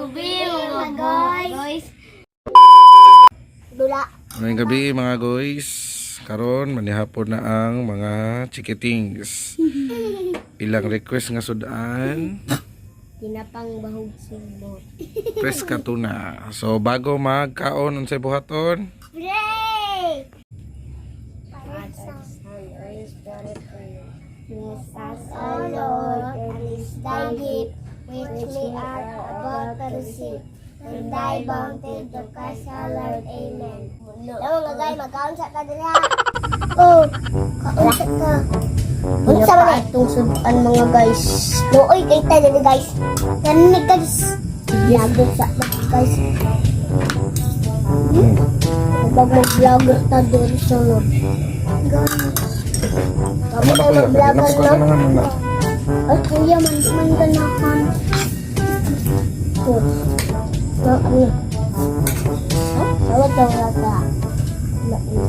Gabi, mga guys. Dula. Ngayong gabi, mga guys, karon manihapon na ang mga chikitings. Ilang request nga sudan, Tinapang bahog sigbot. preska tuna. So bago magkaon, unsay buhaton? Pray! Father, Son, and Spirit, Jesus, O Lord, and is thy gift, which we are about to receive. And thy bounty to Christ our Lord. Amen. Lawa nga guys, magkaon sa ka dira. Oh, kaon sa ka. Unsa man itong sudan, mga guys? Nooy kay ta diri, guys. Kani, guys. Vlogger sa guys. Kapag mag-vlogger ta diri sa loob. Guys. Kamo tayo mag-vlogger, no? Ay, kuya, man, man ganahan. Oh. No, ano? Huh? Tawag tawag ka. Na, na.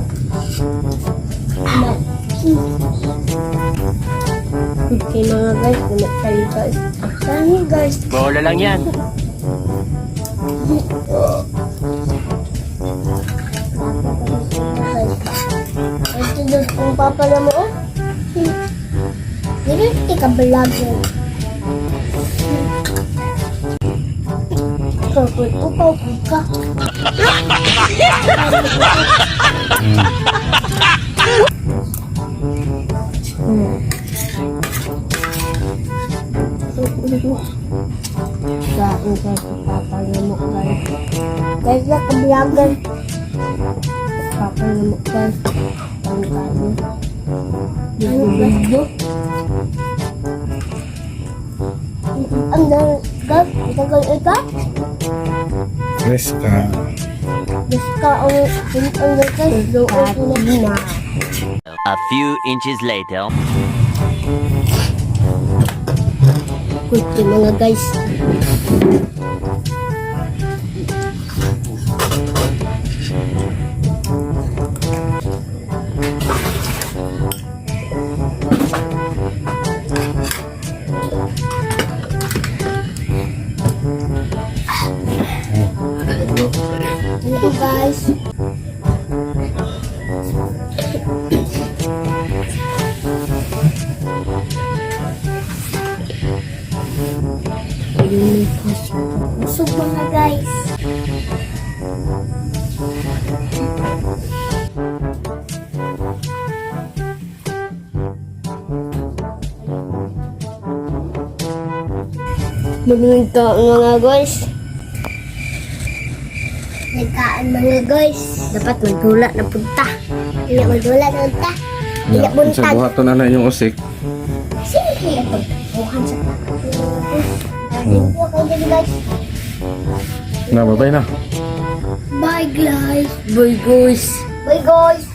Na. Okay, mga guys, puno tayo, guys. Saan, guys? Bola lang yan. Guys. Ito doon kung papa na mo, oh. Dili ka vlogger. Kapag upaw ka. Kain ka sa papa na mo, guys. Guys, naka-vlogger. Papa na mo, guys. Ang kain. Video, video. Ang dami, guys. Itagal ika. Preska. Basta ang guys. Na. A few inches later. Kuti, mga guys. Thank you, guys. Busog, mga guys. Magkaon, mga guys. Nagkaan, mga guys. Dapat magdula na punta. Hindi magdula na punta. Hindi Unsay buntag. buhaton ana inyong usik? Sige. Buhan sa Thank you, guys. Na, babay na. Bye, guys. Bye, guys. Bye, guys.